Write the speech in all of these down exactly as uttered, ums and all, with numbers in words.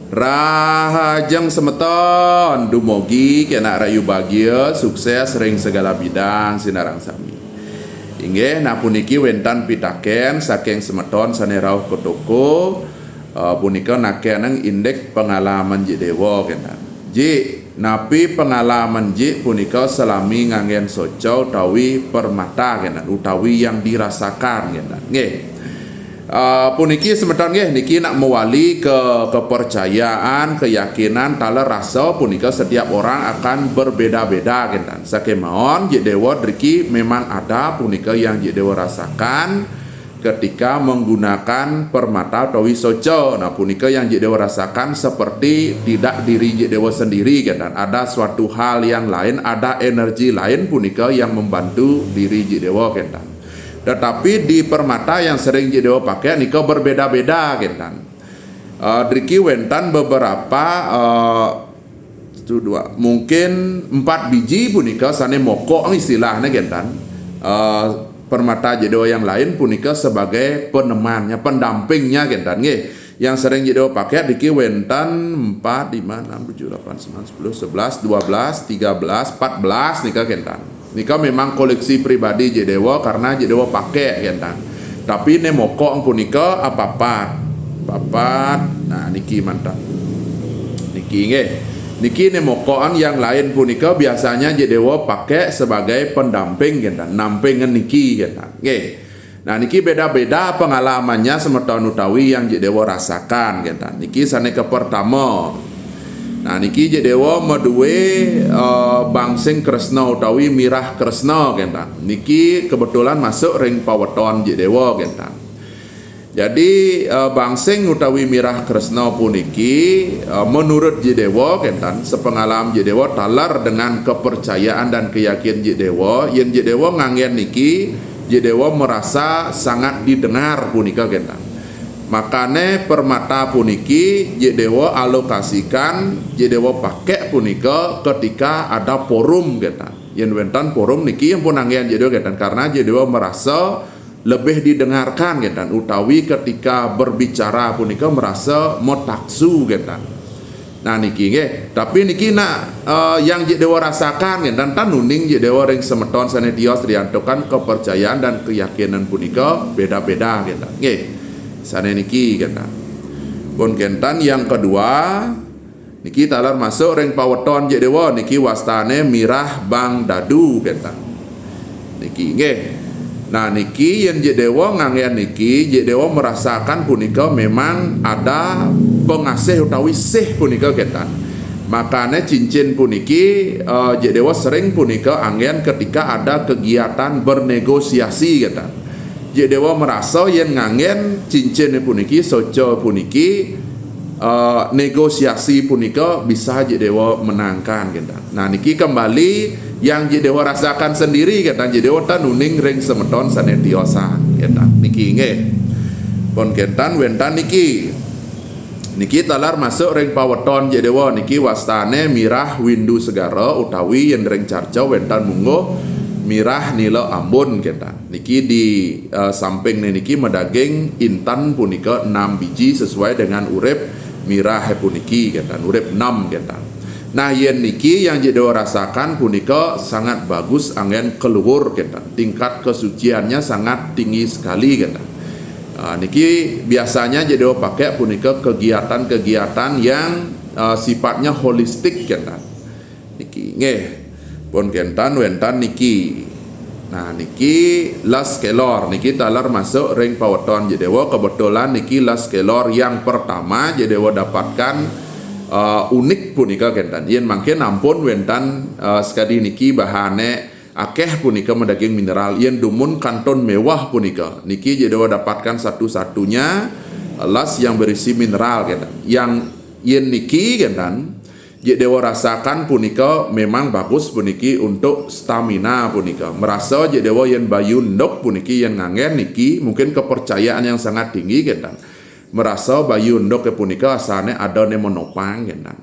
Rahajeng semeton, dumogi kenak rahayu bagia, sukses ring segala bidang sinareng sami. Inggih, nah puniki wenten pitaken saking semeton sane rauh ka toko, eh, punika nakenang indik pengalaman Jik Dewa, kenten. Jik, napi pengalaman Jik punika selami nganggen soca utawi permata, kenten, utawi yang dirasakan, kenten. Nggih. Eh, puniki semeton nggih, niki nak mewali ke kepercayaan, keyakinan, taler rasa punika setiap orang akan berbeda-beda, kenten. Sakemawon Jik Dewa driki memang ada punika yang Jik Dewa rasakan ketika menggunakan permata utawi soca. Nah, punika yang Jik Dewa rasakan seperti tidak diri Jik Dewa sendiri, kenten. Ada suatu hal yang lain, ada energi lain punika yang membantu diri Jik Dewa, kenten. Tetapi di permata yang sering Jik Dewa pakai nika berbeda-beda, kenten. Eh, driki wenten beberapa, eh, satu, dua, mungkin empat biji punika sane mokok istilahnya, kenten. Eh, permata Jik Dewa yang lain punika sebagai penemannya, pendampingnya, kenten. Nggih. Yang sering Jik Dewa pakai driki wenten empat, lima, enam, tujuh, delapan, sembilan, sepuluh, sebelas, dua belas, tiga belas, empat belas nika, kenten. Nika memang koleksi pribadi Jik Dewa karena Jik Dewa pakai, kenten. Tapi ne mokok punika apapat. Papat. Nah, niki manten. Niki nggih. Niki ne mokokan yang lain punika biasanya Jik Dewa pakai sebagai pendamping, kenten. Nampingan niki, kenten. Nggih. Nah, niki beda-beda pengalamannya semeton utawi yang Jik Dewa rasakan, kenten. Niki sane kepertama. Nah, niki Jik Dewa madue, eh, bangsing kresna utawi mirah kresna, kenten. Niki kebetulan masuk ring paweton Jik Dewa, kenten. Jadi, eh, bangsing utawi mirah kresna puniki, eh, menurut Jik Dewa, kenten, sepengalaman Jik Dewa taler dengan kepercayaan dan keyakinan Jik Dewa, yen Jik Dewa nganggen niki, Jik Dewa merasa sangat didengar punika, kenten. Makane permata puniki Jik Dewa alokasikan, Jik Dewa pakai punika ketika ada forum, kenten. Yen wenten forum niki ampun anggen Jik Dewa, kenten, karena Jik Dewa merasa lebih didengarkan, kenten, utawi ketika berbicara punika merasa mataksu, kenten. Nah, niki nggih, tapi niki nak, eh, yang Jik Dewa rasakan, kenten, tan uning Jik Dewa ring semeton sane tios riantukan kepercayaan dan keyakinan punika beda-beda, kenten. Nggih. Sane niki, kenten. Pun kenten, yang kedua, niki taler masuk ring paweton Jik Dewa, niki wastane mirah bang dadu, kenten. Niki nggih. Nah, niki yen Jik Dewa nganggen niki, Jik Dewa merasakan punika memang ada pengasih utawi sih punika, kenten. Makane cincin puniki, eh, Jik Dewa sering punika anggen ketika ada kegiatan bernegosiasi, kenten. Jik Dewa merasa yen nganggen cincin puniki, soca puniki, eh, negosiasi punika bisa Jik Dewa menangkan, kenten. Nah, niki kembali yang Jik Dewa rasakan sendiri, kenten. Jik Dewa tan uning ring semeton sane tiosan, kenten. Niki nggih. Pun kenten wenten niki. Niki taler masuk ring paweton Jik Dewa, niki wastane mirah windu segara utawi yen ring carca wenten mungguh mirah nila ambun, kenten. Niki di, eh, samping ne niki madaging intan punika enam biji sesuai dengan urip mirah puniki, kenten, urip enam, kenten. Nah, yen niki yang Jik Dewa rasakan punika sangat bagus anggen keluhur, kenten. Tingkat kesuciannya sangat tinggi sekali, kenten. Ah, niki biasanya Jik Dewa pakai punika kegiatan-kegiatan yang, eh, sifatnya holistik, kenten. Niki, nggih. Pun kenten wenten niki. Nah, niki les kelor, niki taler masuk ring paweton Jik Dewa. Kebetulan niki les kelor yang pertama Jik Dewa dapatkan, eh, unik punika, kenten. Yen mangkin ampun wenten, eh, sekadi niki bahane akeh punika madaging mineral. Yen dumun kantun mewah punika, niki Jik Dewa dapatkan satu-satunya les yang berisi mineral, kenten. Yang yen niki, kenten, Jik Dewa rasakan punika memang bagus puniki untuk stamina punika. Merasa Jik Dewa yen bayu enduk puniki, yen nganggen niki, mungkin kepercayaan yang sangat tinggi, kenten. Merasa bayu enduk punika asane ada ne menopang, kenten.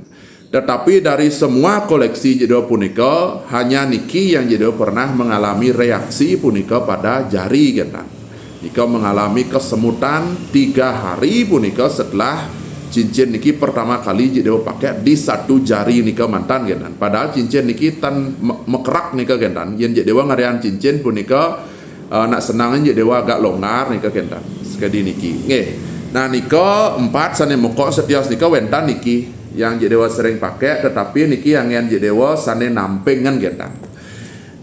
Tetapi dari semua koleksi Jik Dewa punika, hanya niki yang Jik Dewa pernah mengalami reaksi punika pada jari, kenten. Nika mengalami kesemutan tiga hari punika setelah cincin niki pertama kali jik dewa pakai di satu jari nika mantan, gentan. Padahal cincin niki tan me-, mekerak nika, gentan. Yen jik dewa ngarian cincin punika, eh, nak senang jik dewa agak longgar nika, gentan. Sekadi niki. Nggih. Nah, nika empat sane mokok setios nika wentan niki yang jik dewa sering pakai, tetapi niki angen jik dewa sane nampingan, gentan.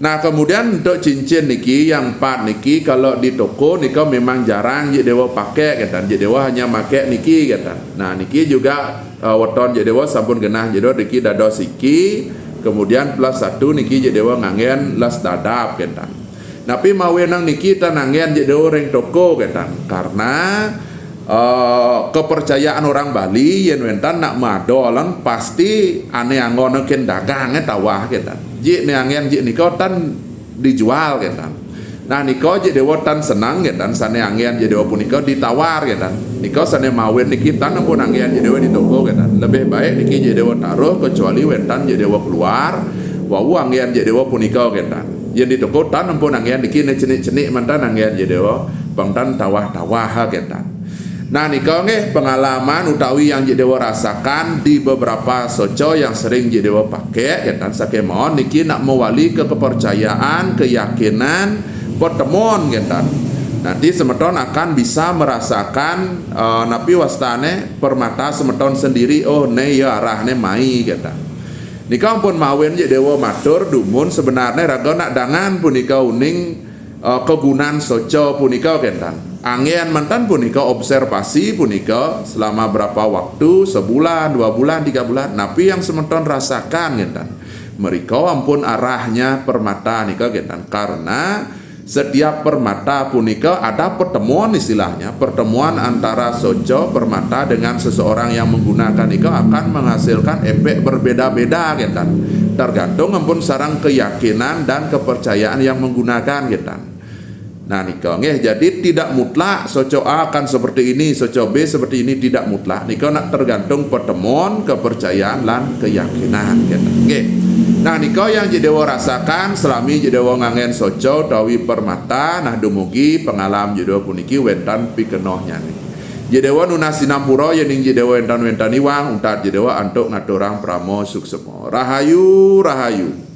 Nah, kemudian untuk cincin niki, yang empat niki, kalau di toko nika memang jarang jik dewa pakai, gentan. Jik dewa hanya make niki, gentan. Nah, niki juga, eh, weton jik dewa sampun genah jik dewa niki dados iki, kemudian plus satu niki jik dewa ngangen les dadap, gentan. Napi mawinang niki tan angen jik dewa ring toko, gentan. Karena eh, kepercayaan orang Bali, yen wentan nak madolan pasti ane anggon ken dagange tawah, gentan. Jik ne angen jik nika tan dijual, gentan. Nah, nika jik dewa tan senang, gentan, sane angen jik dewa punika ditawar, gentan. Nika sane mawin niki tan ampun angen jik dewa di toko, gentan. Lebih baik niki jik dewa taruh, kecuali wentan jik dewa keluar, wau angen jik dewa punika, gentan. Yen di toko tan ampun angen niki ne cenik-cenik mantan angen jik dewa, pang tan tawah-tawah, gentan. Nah, nika nggih pengalaman utawi yang jik dewa rasakan di beberapa soco yang sering jik dewa pakai, gentan, sakemawon niki nak mawali ke kepercayaan, keyakinan, pertemuan, gentan. Nanti semeton akan bisa merasakan, eh, napi wastane permata semeton sendiri, oh, ne ya arahne mai, gentan. Nika ampun mawin jik dewa matur dumun sebenarne raga nak dangan punika uning eh, kegunan soco punika, gentan. Angen mantan punika observasi punika selama berapa waktu, sebulan, dua bulan, tiga bulan. Napi yang semeton rasakan, gentan. Merika ampun arahnya permata nika, gentan. Karena setiap permata punika ada pertemuan istilahnya, pertemuan antara soco permata dengan seseorang yang menggunakan nika akan menghasilkan efek berbeda-beda, gentan. Tergantung ampun sarang keyakinan dan kepercayaan yang menggunakan, gentan. Nah, nika nggih, jadi tidak mutlak soco A akan seperti ini, soco B seperti ini, tidak mutlak. Nika nak tergantung pertemuan, kepercayaan, lan keyakinan, gitu. Nggih. Nah, nika yang jik dewa rasakan selami jik dewa ngangen soco utawi permata, nah, dumugi pengalam jik dewa puniki wentan pikenohnyané. Jik dewa nunas sinampura yening jik dewa wentan-wentan iwang, untat jik dewa antuk ngaturang parama suksema. Rahayu, rahayu.